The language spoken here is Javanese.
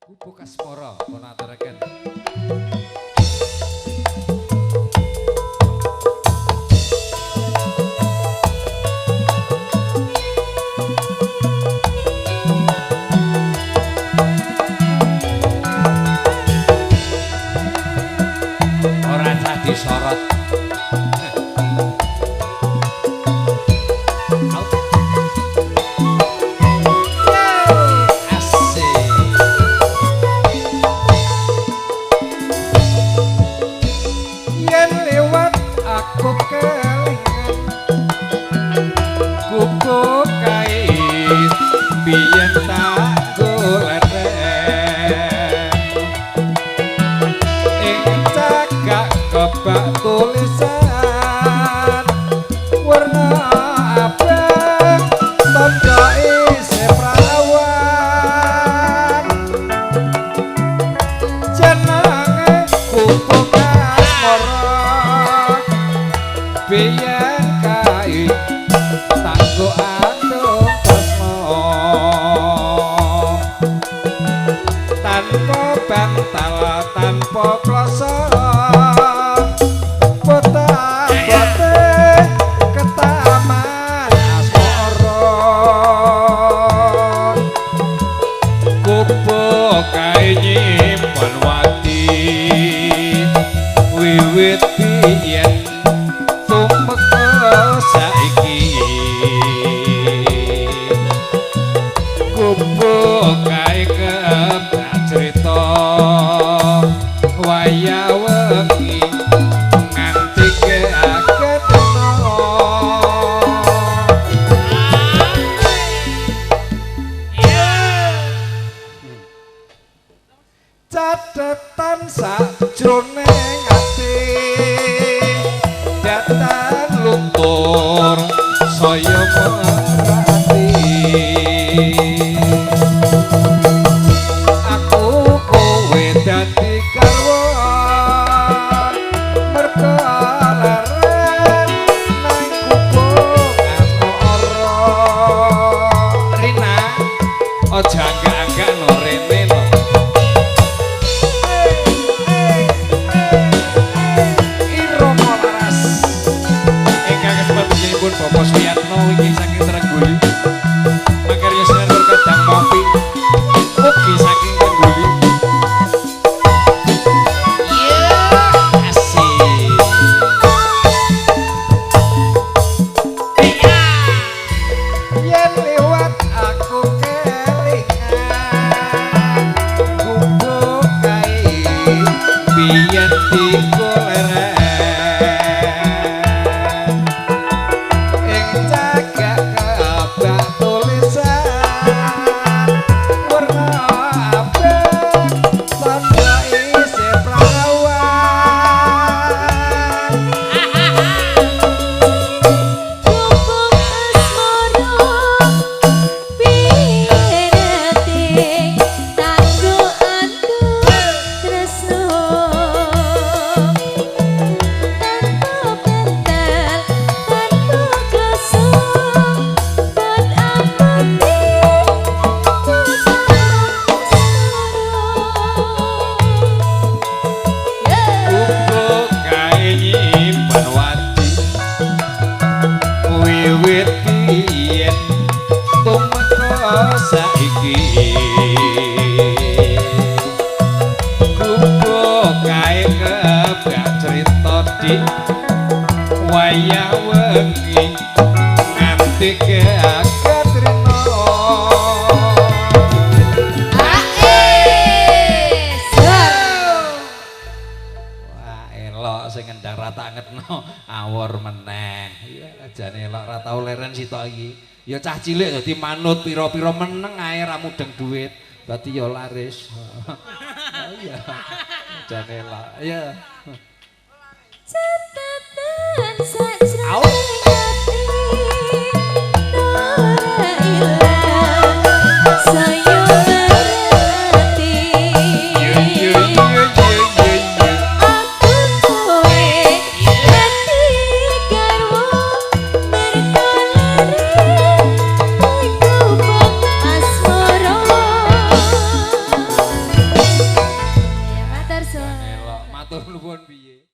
Gubuk Asmara pun aturaken. Ora cah disorot. Biyen tak golek ing cagak kebak tulisan warna abang tandha isih prawan jenenge Gubuk Asmara biyen kae tanggo andung tanpa bantal tanpa kloso bote ketaman asmara gubuk kae nyimpen wati wiwit biyen tumeka saiki gubuk kae cerita wayah wengi nganti keaketno. Catetan sajroning ati datan luntur saya merati. Dadi garwa merko leren nang gubuk asmara. Rina aja anggak-anggak no rene no. Irama laras ingkang kasebut panjenenganipun Bapak Suyatno inggih saking Trengguli. Makarya sinar kadang kopi ugi saking Trengguli. Saiki gubuk kae kebak crita dik wayah wengi nganti keaketrino. Wah elok sing ngendang ra tak ngetno awor meneh. Iya jane elok ra tau leren sitok iki. Ya cah cilik dadi manut pira-pira meneng ae ra mudeng duit, berarti ya laris. Iya. Jane lah. Iya. Catatan sajroning ati ora ilang saya merati. Aku kowe dadi garwa merko leren gubuk asmara. Elok. Matur nuwun piye.